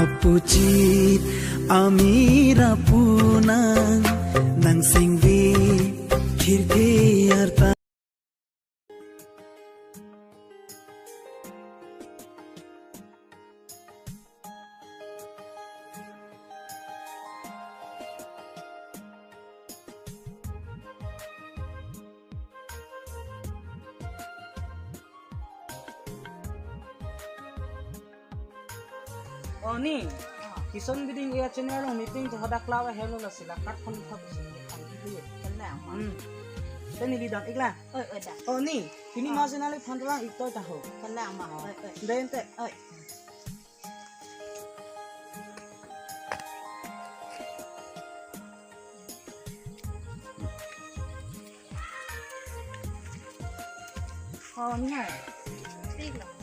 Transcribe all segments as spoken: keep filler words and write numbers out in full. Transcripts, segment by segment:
Puchit amira punang nang singvi khirke arta. O ni, Kison Biding A I channel along meeting to hadak club ahem lo, lasi la card phone thap si. Kala ma. Hmm. Te neli dam ik la. Oi, oi, da. O ni, pini masi nali phone rang ik toi ta ho. Kala ma. Oi, oi. Den te. Oi. O ni hai.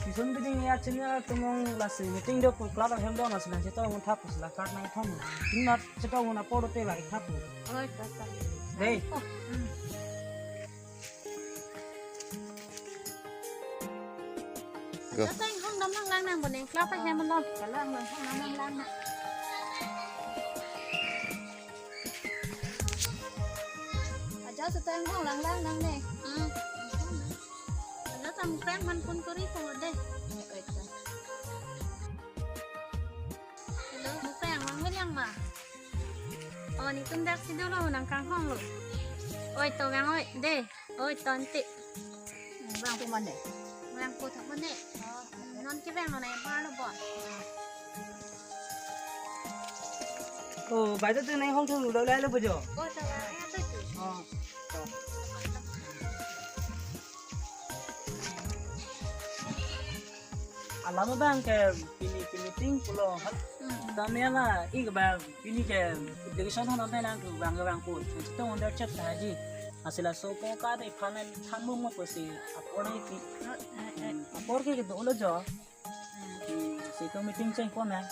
Kison Biding A I channel atum along lasi meeting do pu club ahem do, lasi nang chetong un thap si la card nang thom. Tingna chetong un apor te la ik thap. Oi, ta, ta. Dei. Oh, hmm. Go. Chetong hong dam lang lang nang boneng club ahem lo. Kalang lang hong dam lang lang nang. Aja chetong hong lang lang nang ne. Hmm. Aja tam krang man pun kori ko de. Eh, eh, ta. Hello, Mupeng, vang veliang ma? O, netum dak si dolo, nang kanghong lo. Oi, to vang oi, de. Oi, to ante. Vangpo mane? Vangpo thak mane. O, non kevang lo nai, bar lo bon. O, bai to tu nai hong thung lo lai lo bojo. O, to vang, ya to tu. O, to. Alam abang ke pini, pini ting pulo hat. Hmm. Tame la ik ba pini ke application han nang thu bang bang pu. Chetong under check ta ji. Asila so ko ka de phanan than mo mo pusi apor ni pi. Apor ke do lo jo. Hmm, si to meeting cheng ko na.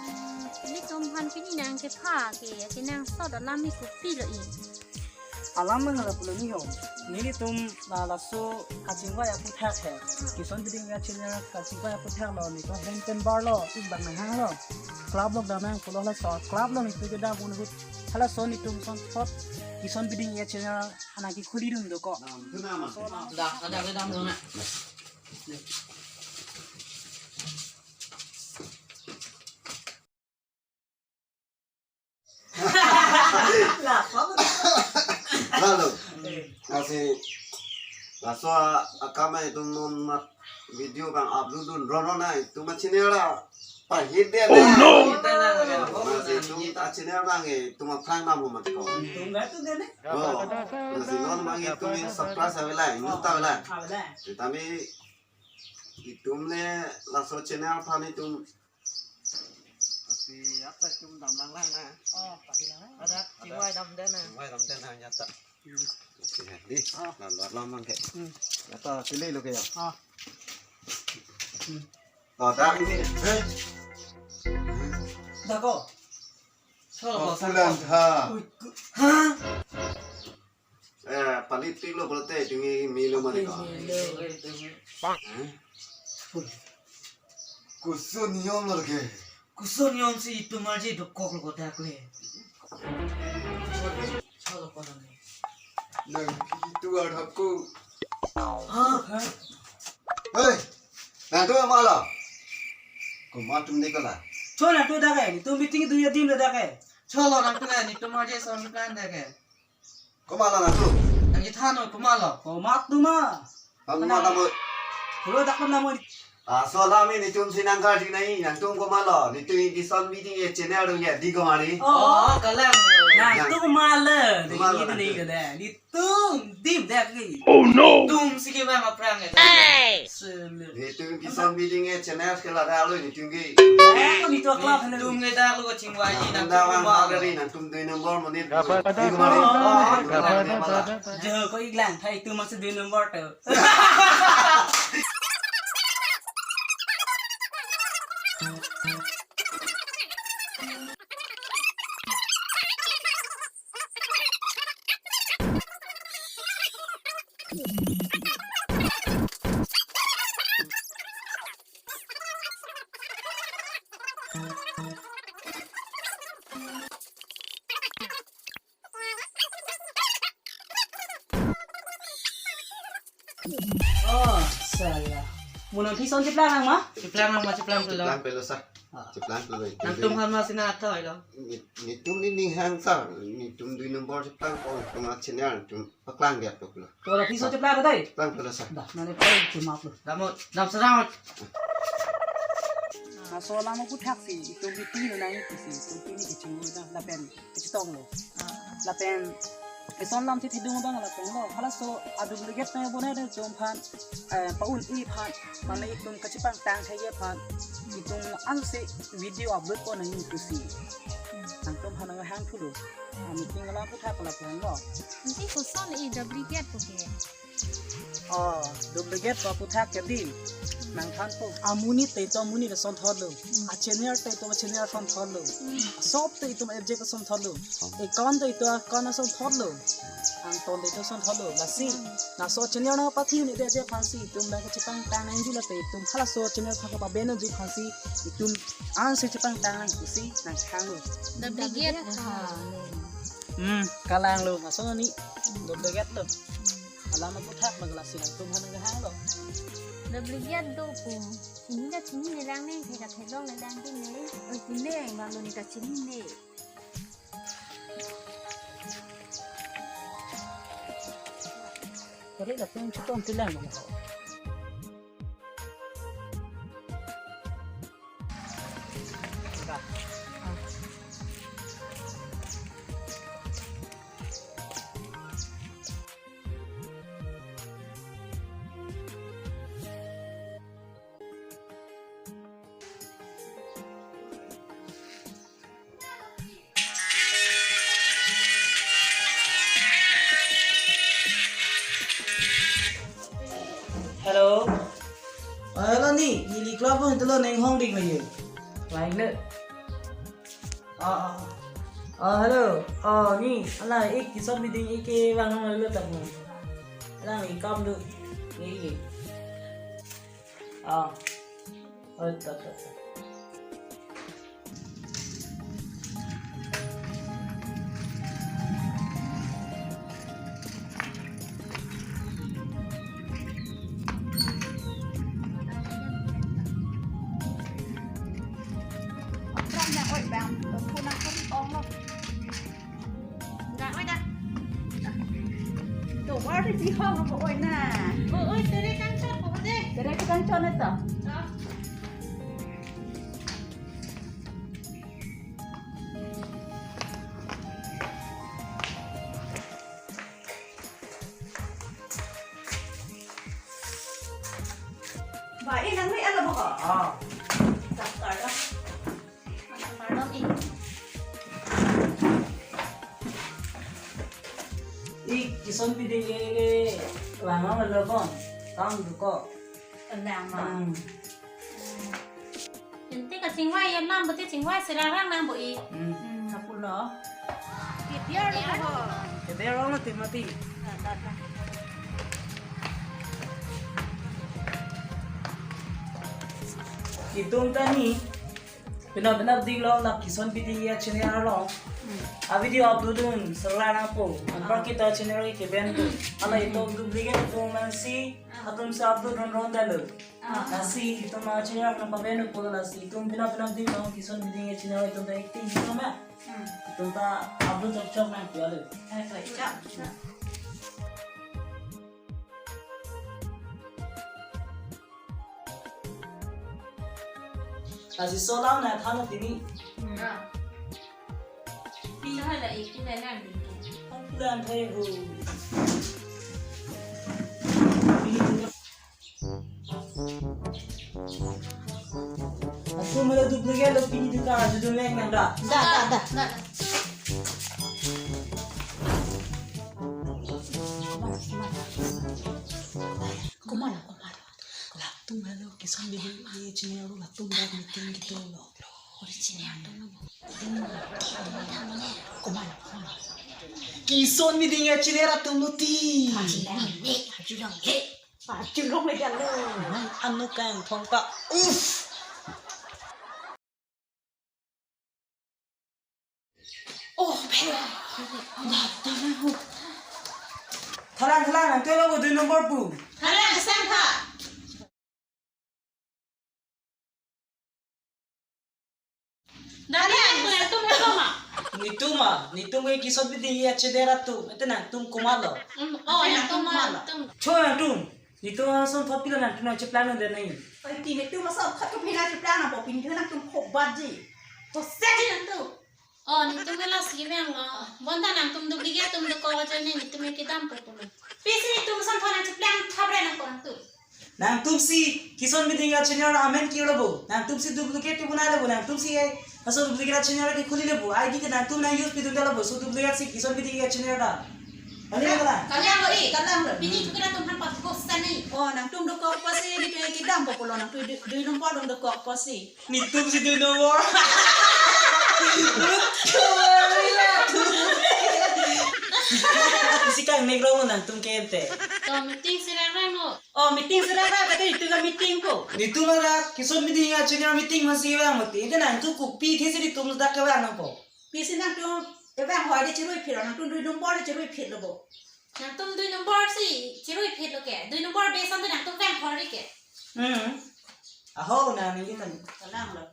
Hmm, netum aphan pini nang kepha ke, ke nang so da lami kopi lo i. Alam nang la pulo ni ho. Nelitum la laso kachingvai aputhak he. Kison Biding A I channel kachingvai aputhak lo, netum hem pen bar lo, ik bang nang hang lo. Club lo dam nang pulo, laso club lo netum ke dam un hut. Halaso netum son thot Kison Biding A I channel aphan nang kekhuli dun do ko. Da, da, da, da, da. Lalo. Lasi, laso a-, akam itum non mat video bang upload dun ron ron nai, itum a channel la pahit de. Oh, no! Lasi itum a channel bang e, itum aphrang nam ho mat ko. Itum ga tu de ne? Oh, lasi non bang itum subscribe ave la, inut ta ave la. Ave la. Tame itum le laso channel aphan itum Lasi ata itum dam lang lang na. Oh, padi lang. Ada chingvai dam den na. Chingvai dam den na, ya ta. Lasi di. Ah. Lam lam mang ke. Hmm. Ya ta, pilih lo ke ya. Ah. Hmm. Oh, dah ini. Hei. Dah ko. Salah ko, salah ko. Pulang ha. Ui, ku-, ha? Eh, palit pik lo pulote, tinggi milo mari ko. Eh? Koson niom lo ke? Koson niom si itum arje dokok lo kodak le. Cholo kodak le. Nang itu arhap ko. Ha? Hei, nangtum ma lo? Komat atum de ko la? Cholo nangtum dak ke, itum meeting dun adim le dak ke. Cholo nangtum ke, itum arje son plan dak ke. Komat lo nangtum? Nang ithan noi komat lo? Komat atum ma? Komat atum. Komat atum ma? Ah, so la mi netum si nang karju nai, nangtum komat lo? Netum Kison Biding A I channel dong ya, di ko mari. Oh, kalang. Nangtum komat lo? Komat lo nangtum? Netum dim dak ke. Oh no. Tum si ke ma aphrang ya. Hey. Sele. Netum Kison Biding A I channel ke la dah lo netum ke. Eh, netum club na. Tum ke dak lo kachingvai nang. Tum dah tum bang ma. Hari nangtum dui nombor menit. Gapat. Di ko mari. Oh, gapat. Gapat. Jo ko ik lang thai tum masih dui nombor tu. Oh, salah. Mo nangkison cheplang nang ma? Cheplang nang ma, cheplang pulo. Cheplang pulo sa. Ah. Cheplang pulo. Nangtum aphan ma sina athoi lo. Ni, netum nening hang sa, netum dui nombor cheplang ko, tum a channel, tum paklang dia to pulo. Ko la piso cheplang dai. Cheplang pulo sa. Dah, nane poi chuma pulo. Damo, dam sarang. Laso alam aputhaksi, itum pini nang isi, itum pini kechinglu dah, lapen kechetong lo. Lapen ison alam thithidung abang lapen lo. Halaso a-duplicate nang bonai dei itum aphan, eh, pa-un-e aphan, mane itum kachepangtang thekji aphan, itum ansi video upload pon nang isi. Nangtum aphan nanghang thulo. A-meeting alam aputhak lapen lo. Ansi koson i duplicate pu ke? Oh, duplicate pu aputhak ke dei. Nangthanpo. Amonit te itum amonit asonthot lo. A-channel te itum a-channel asonthot lo. Shop te itum object asonthot lo. Account te itum account asonthot lo. Angton te itum asonthot lo. Lasi, laso channel nangpathi un-e dei aphansi itum dak kachepangtang nangji, lapen itum halaso channel aphan kapaben nangji aphansi itum ansi chepangtang nang pusi nangkanglo. Duplicate. Hmm, kalang lo, laso ni duplicate lo. Alam aputhak bang lasi nangtum aphan nanghang lo. Duplicate do pu. Chini ta chinine lang ne, thek ta theklongle lang dei ne. Oi, chinine, bang lo ne ta chinine. Kare lapen chetong tilang lo. Hello. Ah, hello ni, neli club hong tulo neng hong dik lagi. Lain le. Ah, ah. Ah, hello. Ah, ni, ala, ik kison meeting ik ke bang hong lo ta mo. Ala, ik kam do. Ni, ni. Ah. Oh, ta, ta, ta. Aphrang na oi bang, phone na phone ong lo. Dah, oi dah. Tovar di hong ko oi na. Oi, oi, tere kangchot ko de. Tere kangchot na to. Ah. Ba, eh, nang ni ala mo ko? Ah. Doctor lo. Doctor lo, eh. Ik kison piding ke, ke, lama malo kon. Kam duko. Lama. Hmm. Ente kachingvai yam lam bote chingvai serang rang nang bo i. Hmm. Hmm, lapulo. Kebiar lo ho. Kebiar lo mati mati. Itum ta ni. Penap penap ding lo, la kison piding a channel lo. Hmm. A video upload un serang nangpo. Anpar kita channel ke ban po. Ala itum duplicate itum mansi. Atum sa upload ron ron dalo. Ah. Lasi itum a channel nangpaben po, lasi itum penap penap ding long kison piding a channel itum ta acting itum ya. Hmm. Itum ta upload chok chok nangpo alo. Eh, chok, chok. Lasi so lang na than pini. Hmm. Ah. Pini hai la ik tu la lang. Ang pulan hai ho. Pini tu. Aku malah duplicate lo, pini tu ka, judul yang nang da. Da, da, da, da. Kumana, kumana. Latum halo, kison di, di chini aru latum dak meeting gitu lo. Original tu lo. Kumana, kumana. Kison meeting a chini atum lo ti. Pachulong le, pachulong le. Pachulong le jalo. Anu kang thong ta. Uff. Thalang, thalang, nangtum lo dui nombor pu. Thalang, sang tha. Dali, nangtum lo ma? Netum ma, netum ke Kison Biding Achinir atum, ete nangtum komatlo? Mm, oh, nangtum ma, nangtum. Cho nangtum, netum asonthot pilo nangtum nangcheplang nang dei nai. Oi, ti netum asonthot kopilo nangcheplang nangpo, pini nangtum khobatji. Khosetji nangtum. Oh, netum ke lasi vanglo. Bonta nangtum duplicate atum dokok ajoine netum ke kedampo pulo. Pisi netum asonthot nangcheplang thapre nangpo nangtum. Nangtum si Kison Biding Achinir amen kirlo bo. Nangtum si duplicate kebonai lo bo. Nangtum si eh, laso duplicate achinir kekhuli lo bo. I D ke nangtum nang use pidun lo bo. So duplicate si Kison Biding Achinir ta. Kali na kali? Kali ang lo, eh, kali ang lo. Pini chukira tum han pat kos tani. Oh, nangtum dokok apotsi, di tu kedampo pulo, nangtum dui, dui nombor atum dokok apotsi. Netum si dui nombor. Isi kangnek lo nangtum ke ente. To meeting si rang rang lo. Oh, meeting si rang rang, kata netum ke meeting ko. Netum adak, Kison Biding Achinir meeting masi vang mati. Ente nangtum kopi thesi netum dak kevang nangpo. Pisi nangtum kevang hoi de chirui phit, nangtum dui nombor de chirui phit lo bo. Nangtum dui nombor si chirui phit lo ke. Dui nombor besan tu nangtum vang hoi ke. Hmm. Aho na ninggi tan. Kalang lo.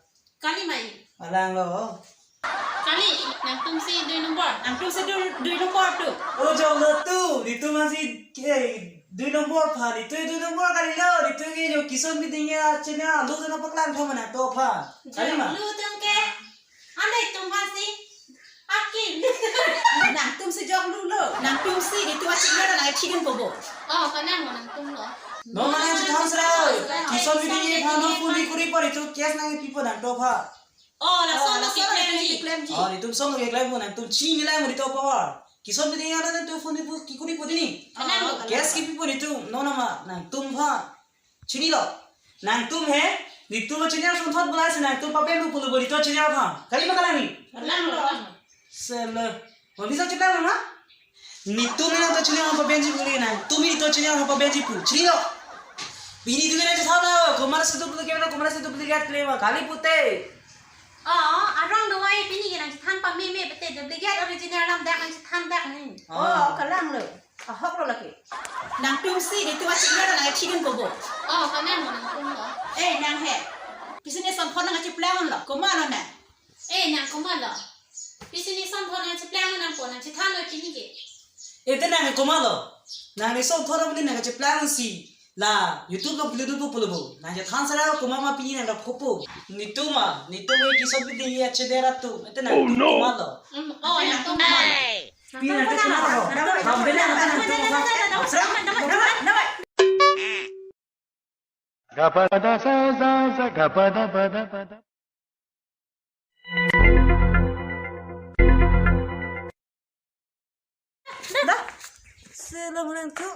Kali mai. Kalang lo. Kali, nangtum si dui nombor. Nangtum si dui, dui nombor tu. Oh, jong lo tu. Netum masi, eh, dui nombor pha. Netum dui nombor kali lo. Netum ke jo Kison Biding Achinir alu tu na paklang kha mana to pha. Kali ma? Jong lo tum ke. Ane tum masi. Aki. Nangtum si jong lo lo. Nangtum si netum achinir nang chicken bobo. Oh, kalang lo nangtum lo. Non nangchethan sera. Kison Biding aphan non phone kuri pari tu case nangpipo nangtum pha. Oh, lason lo keklem ji. Oh, netum son lo keklem bo nangtum chini lang bo netum power. Kison Biding aphan nangtum phone pu kikuri pu dini. Kalang lo. Case kipipo netum non nama nangtum pha. Chinilo. Nangtum he, netum achinir asonthot bonai si nangtum papen pu pulo bo netum achinir aphan. Kali ma kalang ni? Kalang lo. Selo. Mo bisa cheplang na? Netum nangtum achinir aphan papenji pu nangtum netum achinir aphan papenji pu. Chinilo. Pini tu nangchethan lo, komat si duplicate lo, komat si duplicate klem ma. Kali pute. Oh, arong do wai pini ke nangchethan pameme pute duplicate original lam dak nangchethan dak ni. Oh, kalang lo. Ahok lo lake. Nangtum si netum achinir nang chicken bobo. Oh, kalang lo nangtum lo. Eh, nang he. Pisi ne sonthot nangcheplang lo. Komatlo nang? Eh, nang komatlo? Pisi ne sonthot nangcheplang nangpo nangchethan lo pini ke. Ete nang komatlo? Nang ne sonthot pini nangcheplang si. La, YouTube lo pilo dupo pulo bo. Nangchethan sera komat ma pini nang dap kopo. Netum ma, netum ke Kison Biding Achinir atum. Ete nangtum komatlo? Mm, oh, nangtum komatlo? Pini nangtum komatlo? Ham bela nangtum komatlo? Sera? Gapada sa sa sa gapada pada pada. Dah. Selo nangtum.